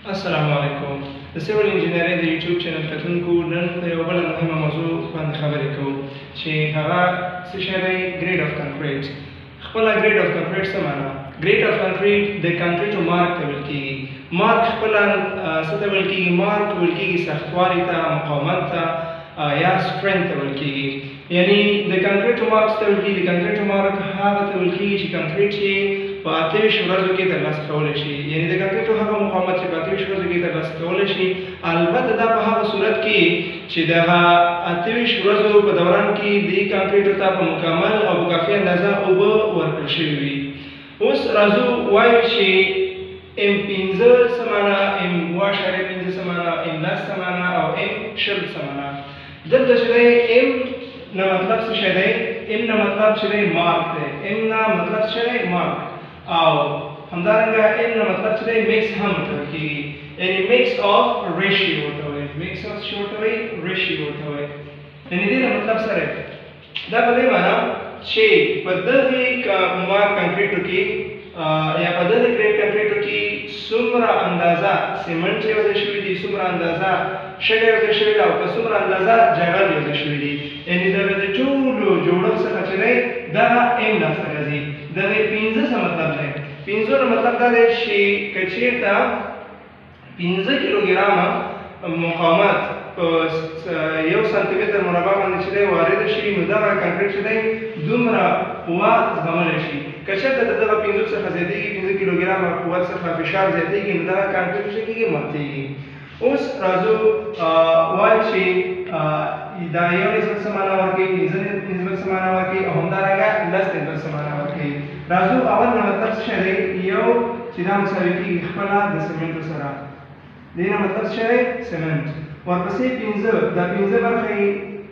السلام علیکم. د civil engineering د یوټیوب channel کتونکو، نن په یوه بله مهمه موضوع باندې خبرې کوو چې هغه څه شی دی؟ Grade of concrete. خپله grade of concrete څه معنا؟ Grade of concrete د کانکریټو مارک ته ویل کېږي. مارک خپله څه ته ویل کېږي؟ مارک ویل کېږي سختوالي ته، مقاومت ته یا strength ته ویل کېږي. یعنی د کانکریټو مارک څه ته ویل کېږي؟ د کانکریټو مارک هغه ته ویل کېږي چې کانکریټ یې په 28 ورځو کې ترلاسه کولی شي. یعنی د کانکریټو هغه مقاومت چې په 28 ورځو کې ترلاسه کولی شي، البته دا په هغه صورت کې چې دغه 28 ورځو په دوران کې دې کانکریټو ته په مکمل او په کافي اندازه اوبه ورکړل شوي وي. اوس راځو وایو چې M 5 څه معنا، M 2.5 څه معنا، M 10 څه معنا او M 20 څه معنا. دلته چې دی M نه مطلب څه شی دی؟ M نه مطلب چې دی مارک دی. M نه مطلب څه شی دی؟ مارک. او همدارنګه M نه مطلب چې دی mix هم ورته ویل کېږي، یعنی mix of ratio ورته وایي. mix of څه ورته وایي؟ ratio ورته وایي. یعنی دې نه مطلب څه دی؟ دا په دې معنا چې په دغې مارک کانکریټو کې یا په دغې grade کانکریټو کې څومره اندازه سیمنټ یو ځای شوي دي، څومره اندازه شګه یو ځای شوې ده او په څومره اندازه جغل یو ځای شوي دي. یعنی دغه د ټولو جوړښت څخه چې دی دغه M لاسته راځي. دغې 5 څه مطلب دی؟ 5 نه مطلب دا دی چې که چېرته 5 کیلوګرامه مقاومت په 1 سانتي متر مربع باندې چې دی وارد شي، نو دغه کانکریټ چې دی دومره قوه زغملی شي. که چېرته د دغه 5 څخه زیاتېږي، 5 کیلوګرامه قوت څخه فشار زیاتېږي، نو دغه کانکریټ څه کېږي؟ ماتېږي. اوس راځو وایو چې دا یو نسبت څه معنا ورکوي، 5 نسبت څه معنا ورکوي او همدارنګه 10 نسبت څه معنا ورکوي. راځو اول نه مطلب څه شی دی؟ یو چې دا مساوي کېږي خپله د سیمنټو سره، دې نه مطلب څه شی دی؟ سیمنټ. ورپسې 5، دا 5 برخې،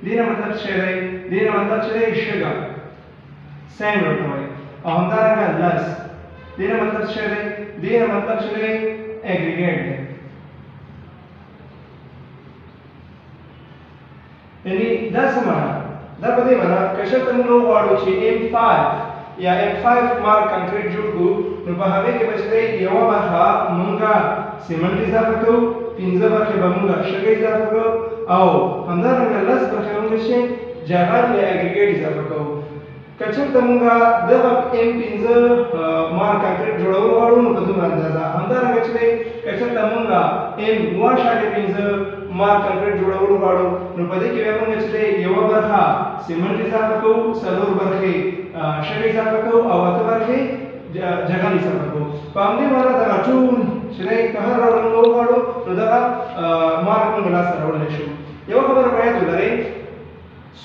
دې نه مطلب څه شی دی؟ دې نه مطلب څه دی؟ شګه، sand ورته وایي. او همدارنګه 10، دې نه مطلب څه شی دی؟ دې نه مطلب څه دی؟ aggregate دی. یعنی دا څه معنا؟ دا په دې معنا که چېرته موږ وغواړو چې M 5 یا M 5 mark concrete جوړ کړو، نو په هغې کې به چې دی یوه برخه موږ سیمنټ اضافه کوو، 5 برخې به موږ شګه اضافه کوو او همدارنګه 10 برخې به موږ چې جغل یا aggregate اضافه کوو. که چېرته موږ دغه M 5 mark concrete جوړول غواړو، نو په دومره اندازه. همدارنګه چې دی که چېرته موږ M 2.5 mark concrete جوړول غواړو، نو په دې کې بیا موږ چې دی یوه برخه سیمنټ اضافه کوو، 4 برخې شګه اضافه کوو او 8 برخې جغل اضافه کوو. په همدې معنا دغه ټول چې دی که هر ډول موږ وغواړو، نو دغه مارک موږ لاسته راوړلی شو. یوه خبره باید ولرئ،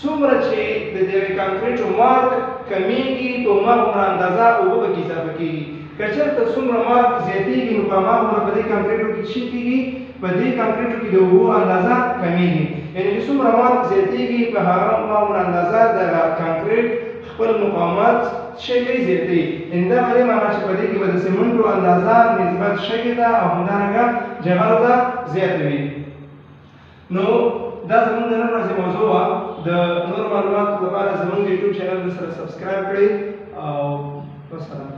څومره چې د دې کانکریټو مارک کمیږي په هماغومره اندازه اوبه پکې اضافه کېږي. که چېرته څومره مارک زیاتېږي، نو په هماغومره په دې کانکریټو کې څه کېږي؟ په دې کانکریټو کې د اوبو اندازه کمیږي. یعنی چې څومره مارک زیاتېږي په هغه هماغومره اندازه دغه کانکریټ خپل مقاومت څه کوي؟ زیاتوي. یعنی دا په دې معنا چې په دې کې به د سیمنټو اندازه نسبت شګې ته او همدارنګه جغلو ته زیاته وي. نو دا زموږ د نن ورځې موضوع وه. د نورو معلوماتو لپاره زموږ د یوټیوب channel سره subscribe کړئ او والسلام.